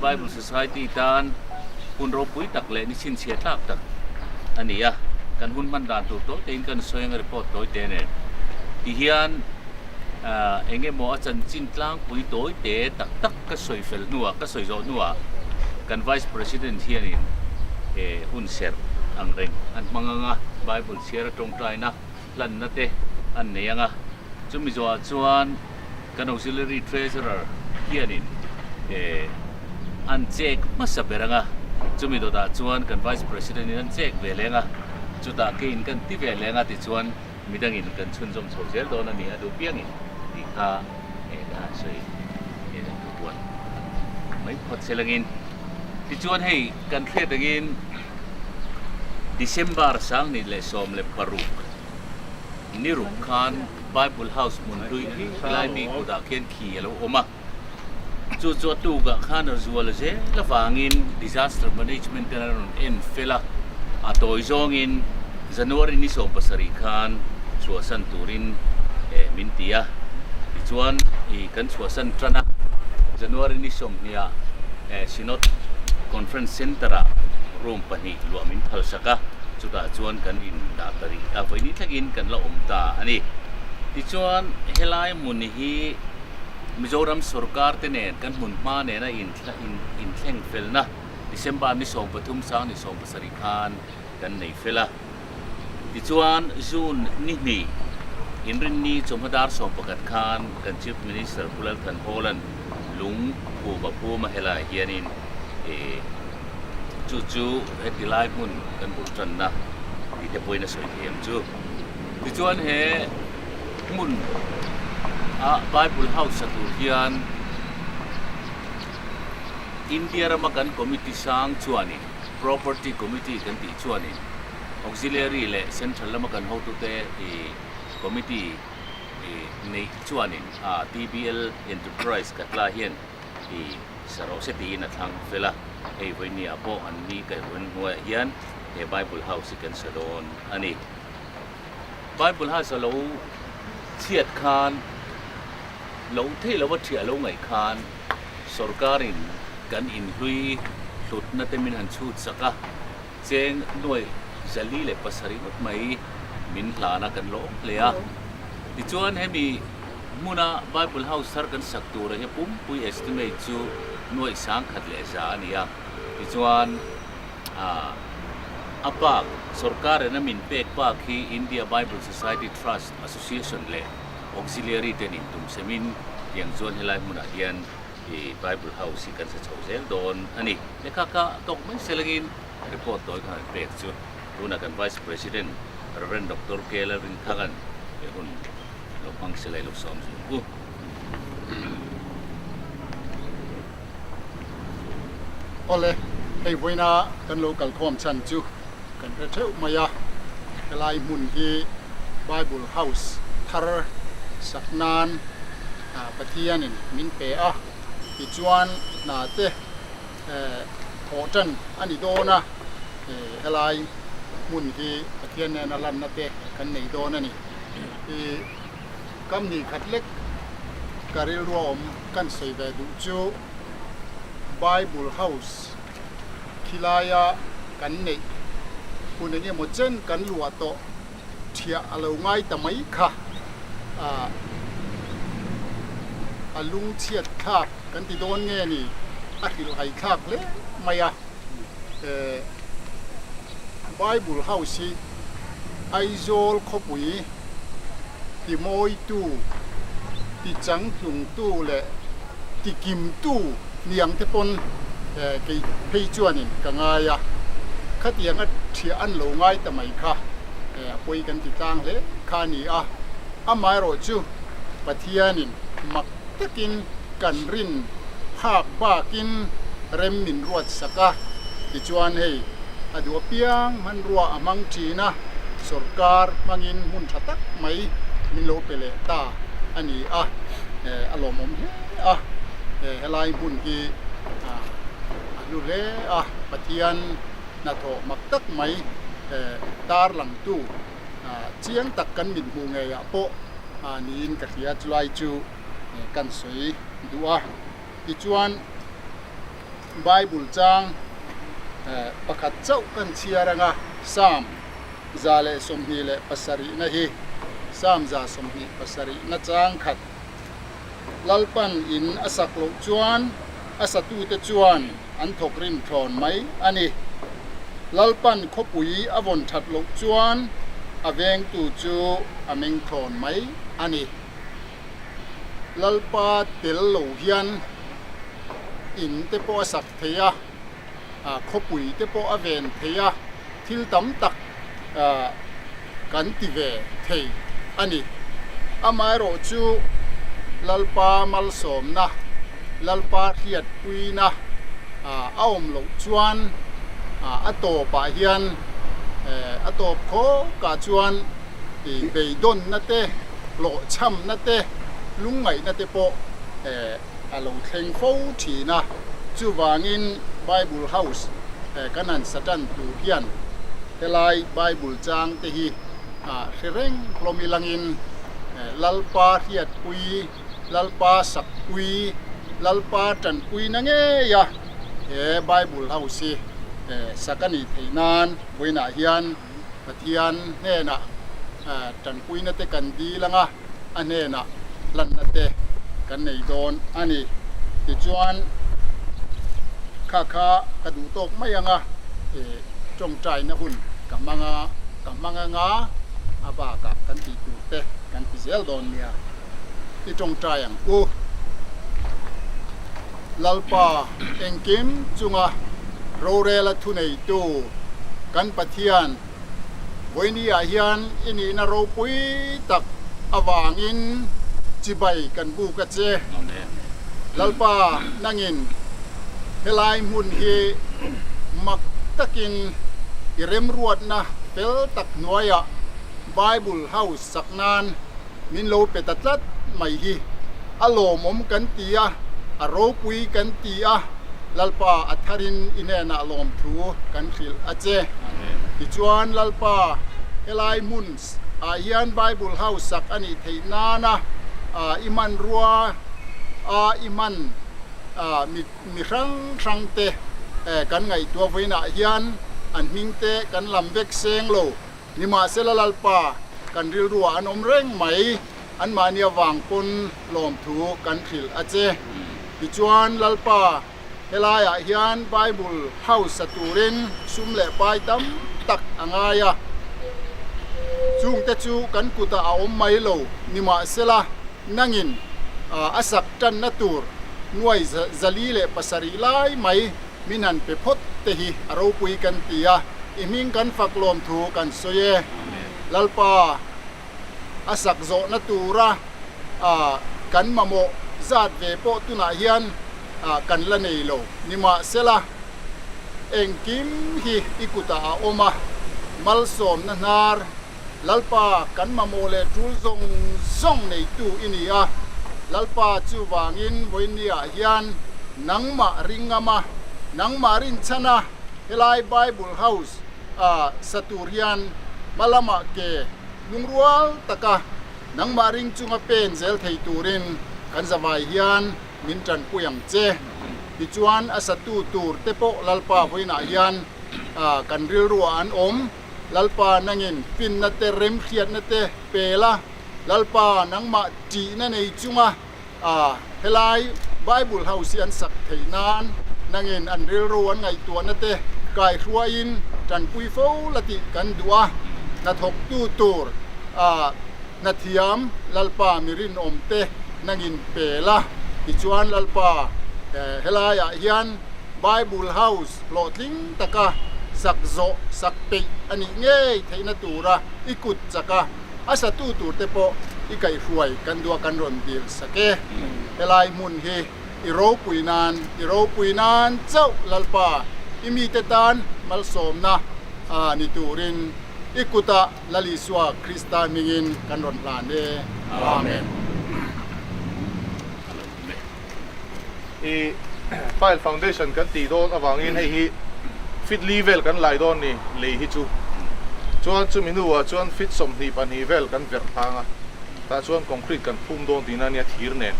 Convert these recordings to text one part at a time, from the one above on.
Bible Society tan hun ropui tak leh ni chhinchhiah tlak tak a ni a, kan hun hman dan tur tawi tein kan sawi anga report tawi te nen ti hian eng emaw a chanchin tlangpui tawi te tak tak ka sawi fel hnuah ka sawi zawh hnuah kan Vice President hianin hun serh ang reng an hmang anga Bible chhiar a tawngtaina hlanna te an nei anga chumi zawhah chuan Kan Auxiliary Treasurer hianin an check hmasa ber ang a, chumi dawtah chuan kan Vice President in an check ve leng a, chutah keiin kan ti ve leng a tichuan midangin kan chhunzawm chho zel dawn a ni a duh piangin tih kha ka han sawi kan thupuan mai phawt se langin. Tichuan hei kan hriat angin December 2016 ni ruk khan Bible House hmun hlui khi helai mi kutah khian khi a lo awm a, chu chu a tukah khan a zual zel avangin Disaster Management ten a rawn en fel a, a tawi zawngin January ni 17 khan chhuahsan turin min ti a, tichuan ih kan chhuahsan tan a, January ni 20 ah Synod Conference Centre ah room pahnih luah min phalsak a, chutah chuan kan in dah ta rih a, vawiin thlengin kan la awm ta a ni. Tichuan helai hmun hi Mizoram sorkar te nen kan hmun hma nena inthleng felna December ni 13 2017 khan kan nei fel a. Tichuan June ni hnih Inrinni chawhma dar 11 khan kan Chief Minister Pu Lalthan Hawla'n lung phum a phum a helai hianin ih chu chu heti lai hmun kan bul tanna tih te pawhin a sawi thei ang chu. Tichuan he hmun a Bible House sa tur hian India rama kan committee sang chuanin Property Committee kan tih chuanin Auxiliary leh Central lama kan hotute ih committee ih neih chuanin a TBL Enterprise Katla hian ih sa rawh se tiin a thlang fel a, hei vawinia pawh an ni kaihruain hnuaiah hian he Bible House hi kan sa dawn a ni. Bible House a lo chhiat khan, lo thei lova thiah lo ngaih khan sorkarin kan inhlui hlutna te min han chhut sak a, cheng nuai 407 ngawt mai min hlan a kan lawm hle a. Tichuan hemi hmuna Bible House thar kan sak tura hi pumpui estimate chu nuai 1100 a ni a. Tichuan a bak sorkar in a min pek bak hi India Bible Society Trust Association leh Auxiliary ten intumsemin tiang chuan helai hmunah hian i Bible House hi kan sa chho zel dawn a ni. Lehkha kha tawk mai selangin report tawi khan an pek chu tunah kan Vice President Rev. Doctor K. Lalrinthaka'n he hun lo hmang silai lo sawm zung u. Awle, hei vawiina kan lo kalkhawm chhan chu kan hre theuh mai a, helai hmun hi Bible House thar sak nan Pathianin min pe a, tichuan hna te thawh tan a ni dawn a, helai hmun hi Pathian nena lanna te kan nei dawn a ni. Kam ni khat lek ka rilru a awm kan sawi ve duh chu Bible House khilaia kan neih hun eng emaw chen kan luah tawh thiah a lo ngai ta mai kha a lungchhiat thlak kan ti dawn nge ni a hrilhhai thlak hle mai a. Bible House hi Aizawl khawpui timawitu, tichangtlungtu leh tikimtu niang te pawn kei phei chuanin ka ngai a, khatiang a thiah an lo ngai ta mai kha a pawi kan ti tlang hle kha a ni a, amaherawh chu Pathianin mak takin kan rin phak bakin rem min ruat sak a, tichuan hei a duh apiang hmanrua a hmang thin a, sorkar hmangin hmun tha tak mai min lo pe leh ta a ni a, a lawmawm hle a, helai hmun hi a hlu hle a, Pathian hnathawh mak tak mai tarlangtu chiang tak kan mit hmuh ngeiah pawh niin ka hria, chulai chu kan sawi duh a, tichuan. Bible chang pakhat chauh kan chhiar anga Psalm 127 na hi Psalm 127 na chang khat Lalpan in a sak loh chuan a satute chuan an thawk rim thlawn mai a ni. Lalpan khawpui a vawn that loh chuan a vengtu chu a meng thlawn mai a ni. Lalpa tel lo hian in te pawh a sak thei a, khawpui te pawh a ven thei a, thil tam tak kan ti ve thei a ni. Amaherawhchu Lalpa malsawmna, Lalpa hriatpuina a awm loh chuan a tawpah hian a tawp khawkah chuan beidawnna te, hlawhchhamna te, lungngaihna te pawh a lo thleng fo thin a. Chuvangin Bible House kan han sa tan tur hian helai Bible chang te hi hre reng hlawm ilangin Lalpa hriatpui, Lalpa sakpui, Lalpa tanpuina ngeia he Bible House hi sak a nih theih nan vawiinah hian Pathian hnenah tanpuina te kan dil anga a hnenah hlanna te kan nei dawn a ni. Tichuan kha kha ka duh tawk mai anga tawngtaina hun ka hmang a, ka hmang anga a bakah kan tih tur te kan ti zel dawn nia. I tawngtai ang u. Lalpa engkim chunga rorela thuneitu kan Pathian vawinia hian i nihna ropui tak avangin chibai kan buk a che. Lalpa nangin helai hmun hi mak takin i remruatna fel tak hnuaiah Bible House sak nan Min lo pe ta tlat mai hi a lawmawm kan ti a, a ropui kan ti a, Lalpa a tharin i hnenah lawmthu kan hrilh a che. Tichuan Lalpa helai hmun ah hian Bible House sak a nih theih nana i hmanrua a i hman mi hrang hrang te kan ngaihtuah vawiinah hian an hming te kan lam vek seng lo. Nimahsela Lalpa, kan rilruah an awm reng mai, anmahni avang pawn lawmthu kan hrilh a che. Tichuan Lalpa, helaiah hian Bible hausa turin sum leh pai tam tak a ngai a, chungte chu kan kutah a awm mai lo. Nimahsela nangin a sak tanna tur nuai 407 lai mai Min han pe phawt te hi a ropui kan ti a, i hming kan fak lawm thu kan sawi e. Lalpa, a sak zawhna tura kan mamawh zat ve pawh tunah hian kan la nei lo. Nimahsela, engkim hi i kutah a awm a, malsawmna hnar Lalpa, kan mamawh leh tul zawng zawng neitu i ni a. Lalpa, chuvangin vawiinniah hian nangmah ringama, nangmah rinchhana helai Bible House a sa tur hian hma lamah ke lungrual taka nangmah ring chunga pen zel thei turin kan zavai hian min tanpui ang che. Tichuan a satu tur te pawh Lalpa vawiinah hian kan rilruah an awm. Lalpa nangin finna te remhriatna te pe la, Lalpa nangmah tihna nei chunga helai Bible House hi an sak theih nan nangin an rilru an ngaihtuahna te kaihruaiin tanpui fo la tih kan duh a, hnathawktu tur hnathiam Lalpa mi rinawm te nangin pe la, tichuan Lalpa helaiah hian Bible House Hlawhtling taka sak zawh sak peih a nih ngei theihna tura i kut chak a, a satu turte pawh i kaihhruai kan duh a kan rawn dil sak e. Helai hmun hi i ropui nan, i ropui nan chauh Lalpa, i mite tan malsawmna ni turin i kutah Lal Isua Krista hmingin kan rawn hlan e. Amen. I pile foundation kan tih dawn avangin hei hi feet li vel kan lai dawn ni lei hi chu chuan chumi hnuah chuan feet 22 vel kan verh thang a tah chuan concrete kan phum dawn tihna ania thir nen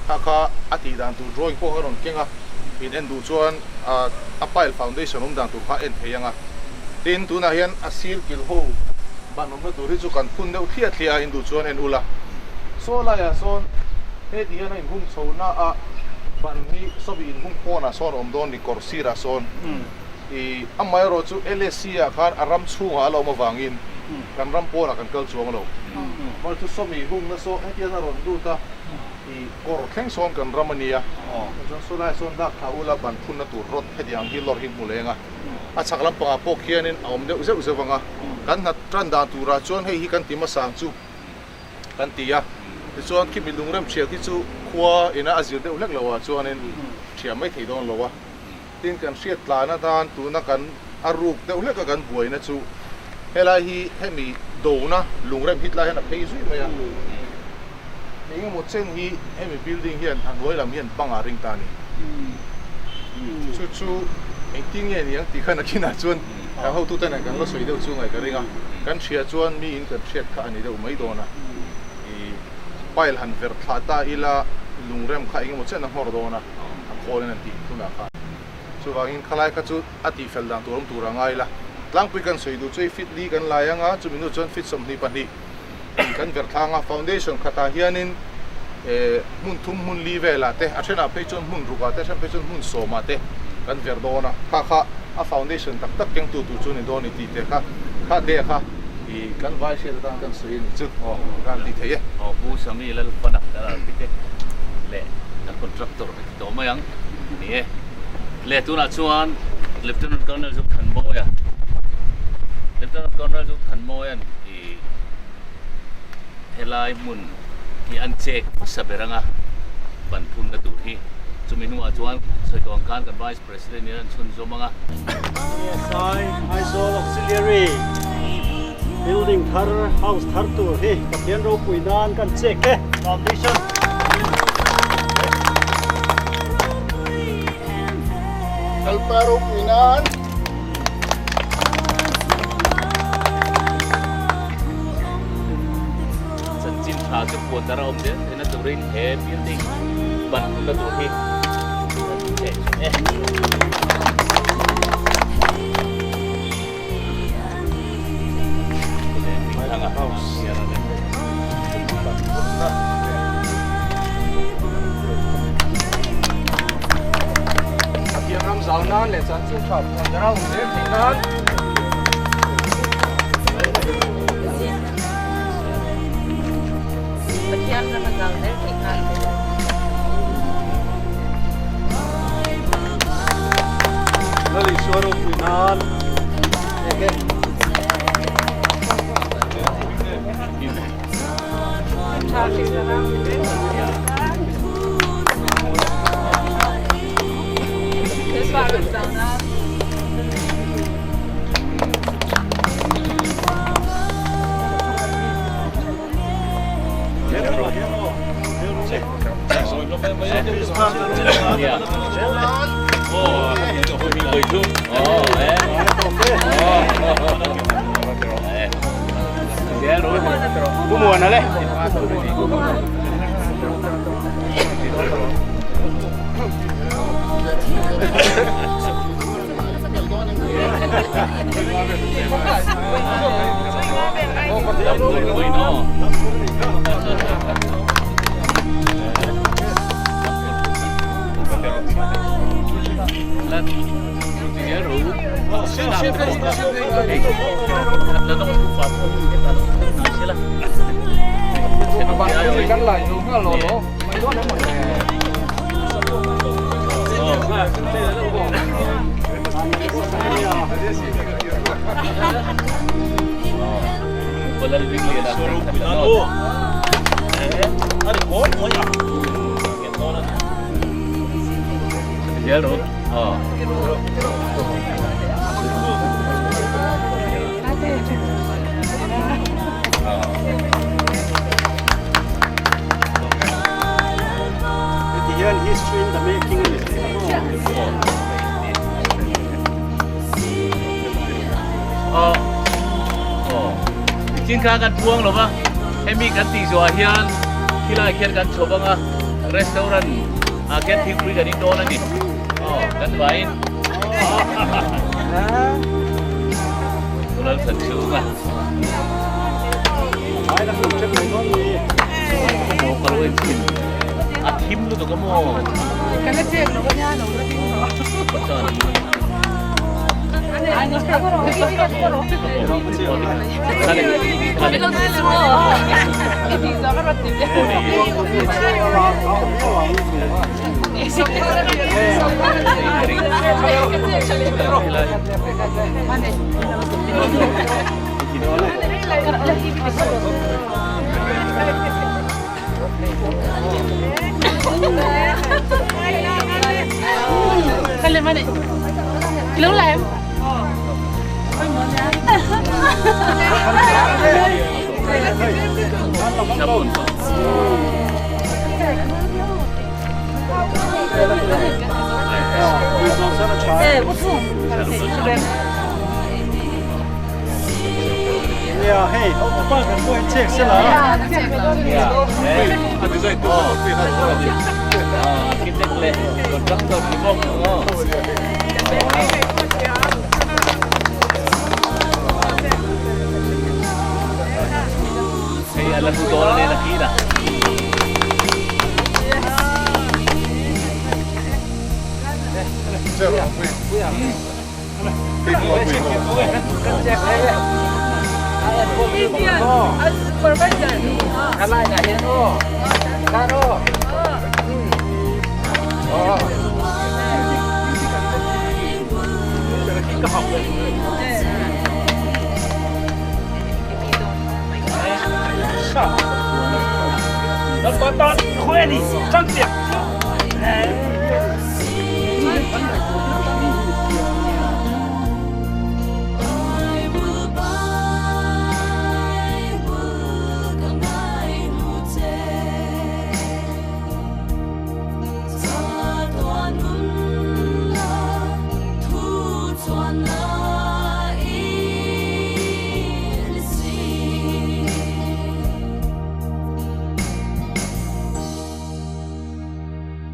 kha kha a tih dan tur drawing pawh ka rawn keng a. In en duh chuan a pile foundation awm dan tur kha en thei ang a. Tin, tunah hian a sir kil ho ban awmna tur hi chu kan phun deuh thliah thliah a, in duh chuan en ula. Saw laiah sawn heti hian a inhung chho na a, ban hi sawbi inhung pawnah sawn a awm dawn ni, kawr sirah sawn. I amaherawh chu LSC ah khan a ram chhungah a la awm avangin kan ram pawnah kan kal chuang lo. Amaherawh chu sawmi hungna saw heti hian a rawn lut a. I kawr thleng sawn kan ram a nia, chuan saw lai sawn dak thla ula ban phunna tur rawt heti ang hi lawr hi hmu leng a, a chhak lampangah pawh khianin a awm deuh zeuh zeuh ang a, kan hna tan dan turah chuan hei hi kan ti hmasa ang chu kan ti a, tichuan khimi lungrem thiah khi chu khua ina a zir deuh hlek lo ah chuanin thiah mai thei dawn lo a. Tin, kan hriat tlan atan tuna kan a ruk deuh hleka kan buaina chu helai hi hemi dona lungrem hit lai hian a phei zui mai a. Eng emaw chen hi hemi building hian a hnuai lam hian bangah ring ta a ni. Chu chu engtin nge niang tih kha nakinah chuan kan hotute nen kan la sawi deuh chu ngaih ka ring a. Kan hria chuan miin kan hriat kha a ni deuh mai dawn a. I pile han verh thlah ta ila lungrem kha eng emaw chen a nghawr dawn a. a khawl in an tih hunah khan chuvangin khalai kha chu a tihfel dan tur awm tur a ngai la. Tlangpui kan sawi duh chu hei fit li kan lai anga chumi hnu chuan fit 22 kan verh thlang a, foundation khatah hianin eh hmun thum hmun li velah te a thenah phei chuan hmun rukah te a then phei chuan hmun sawmah te kan verh dawn a, kha kha a foundation tak tak kengtu tur chu ni dawn ni tih te kha kha te kha i kan vai hriat atan kan sawi a ni chu aw kan ti thei e. Aw Pu Sami Lalfana kan architect leh kan contractor ka ti tawh mai ang ni e. Le tunah chuan Lieutenant Colonel Zothanmawia Lieutenant Colonel Zothanmawia'n i helai hmun hi an chek hmasa ber anga ban phunna tur hi chumi hnuah chuan sawi tawh ang khan kan Vice President in an chhunzawm ang a. PSI Aizawl Auxiliary Building thar house thar tur hi Pathian ropui nan kan chek e foundation. Lalpa ropui nan. Chanchin tha chu puan dar a awm zel theihna turin he building ban hunna tur hi kan cheh thin e. Pathian ram zau nan leh chanchin tha puan dar a awm zel theih nan. Pathian ram a zau zel theih nan te. Lal Isua ropui nan eke. Heti hian history in the making a ni thei a maw? Aw tichin kha kan puang lo va hemi kan tih zawhah hian khilai khian kan chho vang a restaurant ah khian thingpui kan in dawn a ni. Kan vaiin. Lal khat chu ka. Ai la hlum ṭhep mai dawn ni. Maw ka lo en thin. A thim lutuk a maw. Ka la chek lo ka nia lo la ding rawh. Nia hei pa kan pawh in check sela. Architect leh contractor ni bawk aw. Hei a la hlu dawn a nen a kir a.